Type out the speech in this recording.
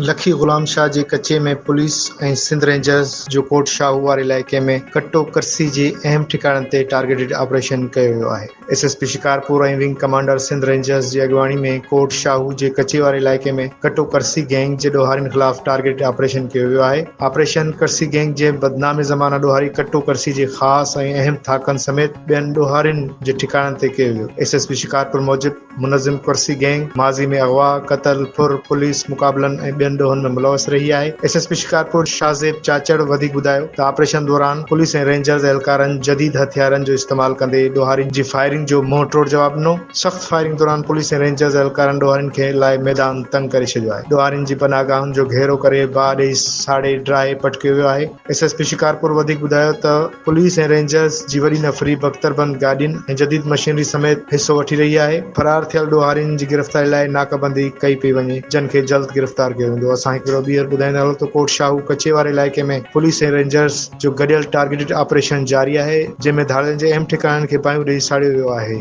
لکي غلام شاهه جي ڪچي ۾ پوليس ۽ سنڌ رينجرز جو ڪوٽ شاهو واري علائقي ۾ ڪٽو ڪرسي جي اهم ٺڪاڻن تي ٽارگيٽڊ آپريشن ڪيو ويو آهي. S S P Shikarpur ۽ wing commander Sindh rangers جي اڳواڻي ۾ ڪوٽ شاهو جي ڪچي واري علائقي ۾ ڪٽو ڪرسي گينگ جي ڏوهارين خلاف ٽارگيٽڊ آپريشن ڪيو ويو آهي. آپريشن ڪرسي گينگ جي بدنام زمانه ڏوهاري ڪٽو ڪرسي جي خاص ۽ اهم ٿاڪن سميت ٻين ڏوهارين جي ٺڪاڻن تي ڪيو ويو. ايس ايس پي شڪارپور موجب منظم ڪرسي گينگ ماضي ۾ اغوا، قتل، ڦر، پوليس مقابلن ۽ ٻين ڏوهن ۾ ملوث رهي آهي. S S P Shikarpur Shahzeb Chachar وڌيڪ ٻڌايو ته آپريشن دوران پوليس ۽ رينجرز اهلڪارن جديد هٿيارن جو استعمال ڪندي ڏوهارين جي فائرنگ جو منهن ٽوڙ جواب ڏنو. سخت فائرنگ دوران پوليس ۽ رينجرز اهلڪارن ڏوهارين کي لاء ميدان تنگ ڪري ڇڏيو آهي. ڏوهارين جي پناهگاهن جو گهيرو ڪري باهه ڏئي ساڙي ڊاهي پٽ ڪيو ويو آهي. ايس ايس پي شڪارپور وڌيڪ ٻڌايو ته پوليس ۽ رينجرز جي وڏي نفري بڪتربند گاڏين ۽ جديد مشينري سميت حصو وٺي رهي آهي، فرار ٿيل ڏوهارين جي گرفتاري لاء ناڪابندي ڪئي پئي وڃي، جن کي جلد گرفتار ڪيو ويندو. اسان هڪ ڀيرو ٻيهر ٻڌائيندا هلون ته ڪوٽ شاهو ڪچي واري علائقي ۾ پوليس ۽ رينجرز جو گڏيل ٽارگيٽڊ آپريشن جاري آهي، جنهن ۾ ڌاڙيلن جي اهم ٺڪاڻن کي باهيون ڏئي ساڙيو ويو آهي.